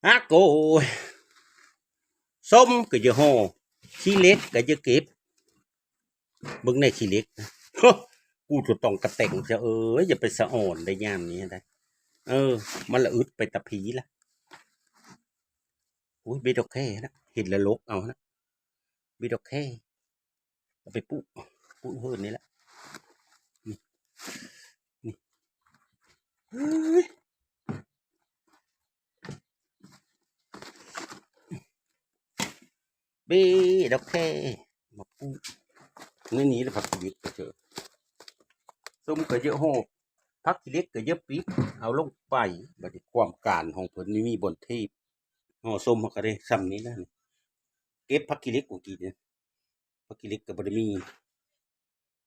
ອາໂກຍ ສົ້ມກໍຢ່າຫໍ່ ຂີ້ເຫຼັກກໍຢ່າເກັບ. ເບິ່ງແດ່ຂີ້ເຫຼັກນະ ກູຈະຕ້ອງກະແຕ່ງເຈົ້າເອີຍ ຢ່າໄປສະອອນໄດ້ຍາມນີ້ໄດ໋. ເອີ ມັນລະອຶດໄປຕາຜີລະ. ໂອ້ຍ ເບັດດອກແຄນະ ເຫັນລະຫຼົກເອົານະ ເບັດດອກແຄ ເອົາໄປປຸ ປຸເຮີນນີ້ແຫຼະ ນີ້ ນີ້ ເຮີ້ຍ. ເບັດດອກແຄ ມາປູກໃນນີ້ລະ ຜັກຂີ້ເຫຼັກກະເຈີ ສົ້ມກະເຢີະໂຮ ຜັກຂີ້ເຫຼັກກະເຢີະປິກ ເອົາລົງໄປ. ບາດນີ້ຄວາມການຂອງເພິ່ນນີ້ມີບ່ອນເທບ ຫໍ່ສົ້ມເຮົາກະໄດ້ຊ່ຳນີ້ນະ ເກັບຜັກຂີ້ເຫຼັກເມື່ອກີ້ນີ້ ຜັກຂີ້ເຫຼັກກະບໍ່ໄດ້ມີ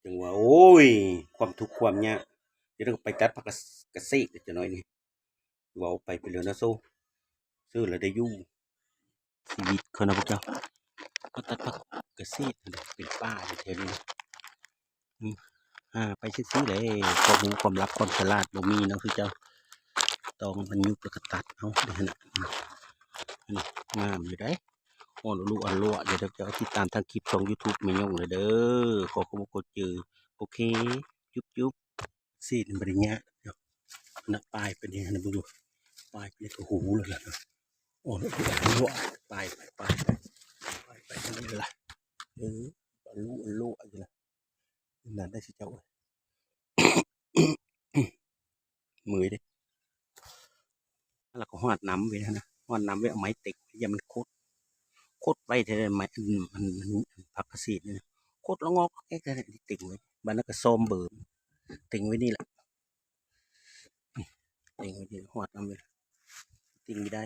ຈັ່ງວ່າ ໂອ້ຍ ຄວາມທຸກຄວາມຍາກ ຈະໄດ້ໄປຕັດຜັກກະ ກະເສດຈັກໜ້ອຍນີ້. ເວົ້າໄປ ໄປເລີຍນະໂຊ ຊື້ລະໄດ້ຢູ່ ຊີວິດເຂົານະພວກເຈົ້າ ມາຕັດຜັກກະເສດເປັນປ່າຢູ່ແຖວນີ້ ອືມ ຫາໄປຊື່ໆແຫຼະ ຄວາມຮູ້ຄວາມລັບຄວາມສະຫຼາດບໍ່ມີເນາະ ຄືເຈົ້າ ຕ້ອງມັນຍຸບແລ້ວກະຕັດເອົາເດ້ຫັ້ນນະ. ອືມ ອັນນີ້ງາມຢູ່ໃດ໋ ອ່ອນຫຼວໆຢູ່ເດີ ເຈົ້າຕິດຕາມທາງຄລິບຊ່ອງຢູທູບແມ່ຍົງເລີຍເດີ ຂໍຂອບໃຈ ໂອເຄ ຈຸບໆ. ຊີ້ນບໍ່ໄດ້ຍາກເນາະ ອັນນະ ປາຍໄປນີ້ຫັ້ນນະ ເບິ່ງດູ ປາຍໄປນີ້ກະຫູແລ້ວລະ ໂອ້ ປາຍໄປ ປາຍໄປ ປາຍໄປ ປາຍໄປ ເອີ ລະ ເອີ ລະ ລະ ນັ້ນໄດ້ຊິເຈົ້າເອີຍ ເມື່ອຍເດ້. ແລ້ວກໍຮອດນ້ຳໄວ້ຫັ້ນນະ ຮອດນ້ຳໄວ້ ເອົາໄມ້ເຕັກ ຢ່າມັນຄົດ ຄົດໄວ້ແທ້ໄມ້ ອັນ ອັນ ອັນ ຜັກກະເສດນີ້ນະ ຄົດລະງອກແອກແທ້ ເຕັງໄວ້ ບາດນັ້ນກະຊອມເບິ່ງ ເຕັງໄວ້ນີ້ລະ ເຕັງໄວ້ນີ້ ຮອດນ້ຳໄວ້ ເຕັງໄວ້ໄດ້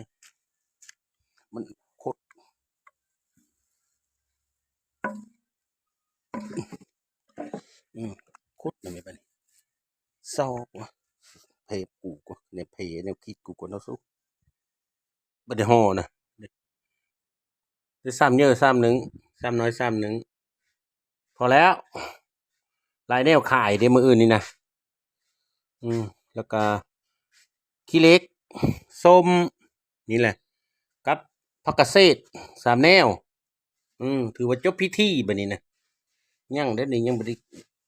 ມັນຄົດ ອືມ ຄົດນະແມ່ບາດນີ້ ຊອກວະ ເພດກູກວ່າ ແນວເພ ແນວຄິດກູກວ່າເນາະສູ ບໍ່ໄດ້ຫໍ່ນະ ໄດ້ຊ້ຳເຍີ້ຊ້ຳໜຶ່ງ ຊ້ຳນ້ອຍຊ້ຳໜຶ່ງ ພໍແລ້ວ ຫຼາຍແນວຂາຍເດ້ມື້ອື່ນນີ້ນະ ອືມ ແລ້ວກະຂີ້ເຫຼັກ ສົ້ມ ນີ້ແຫຼະ ກັບຜັກກະເສດ ສາມແນວ. ອືມ ຖືວ່າຈົບພິທີບາດນີ້ນະ ຍັງເດ້ນີ້ ຍັງບໍ່ໄດ້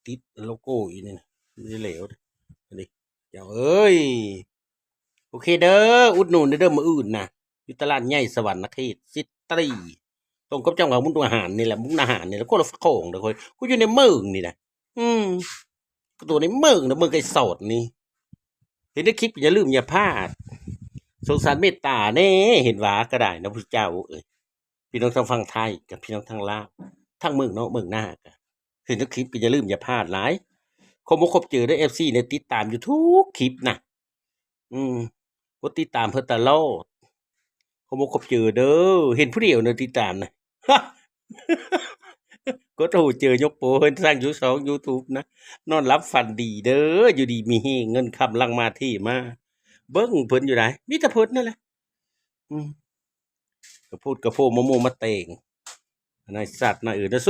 ຕິດໂລໂກ້ອີກນີ້ນະ ບໍ່ໄດ້ແລ້ວເດ້ ເຈົ້າເອີຍ. ໂອເຄເດີ ອຸດໜູນເດີ ມື້ອື່ນນະ ຢູ່ຕະຫຼາດໃຫຍ່ສະຫວັນນະເຂດ ຊິດຕຣີ ຕົງກັບເຈົ້າຂອງມຸກດາຫານນີ້ແຫຼະ ມຸກດາຫານນີ້ແຫຼະ ຄົນລະຂອງເດີ ຂ້ອຍ ກູຢູ່ໃນເມືອງນີ້ນະ ອືມ ໂຕໃນເມືອງນະ ເມືອງໄກສອດນີ້ ເຫັນໃນຄລິບກະຢ່າລືມຢ່າພາດ ສົງສານເມດຕາແດ່ ເຫັນວ່າກະໄດ້ເນາະ ພະເຈົ້າເອີຍ. ພີ່ນ້ອງທາງຝັ່ງໄທກັບພີ່ນ້ອງທາງລາວ ທັງເມືອງນອກເມືອງນາກະ ເຫັນໃນຄລິບກະຢ່າລືມຢ່າພາດຫຼາຍ ຂອບອົກຂອບໃຈເດີ ເອັຟຊີ ເດີ ຕິດຕາມຢູ່ທຸກຄລິບນະ ອືມ ກົດຕິດຕາມເພິ່ນຕະຫຼອດ ຂອບອົກຂອບໃຈເດີ ເຫັນຜູ້ດຽວເດີຕິດຕາມນະ ກົດຫູເຈີຍົກໂປເພິ່ນ ສ້າງຢູ່ຊ່ອງຢູທູບນະ ນອນຫຼັບຝັນດີເດີ ຢູ່ດີມີແຮງ ເງິນຄຳຫຼັ່ງມາເທມາ ເບິ່ງເພິ່ນຢູ່ໃດ໋ ມີແຕ່ເພິ່ນນັ້ນແຫຼະ ອືມ ກະໂພດກະໂພມາໂມມາແຕ່ງ ນາຍສັດນາຍເອີນນະ ໂຊ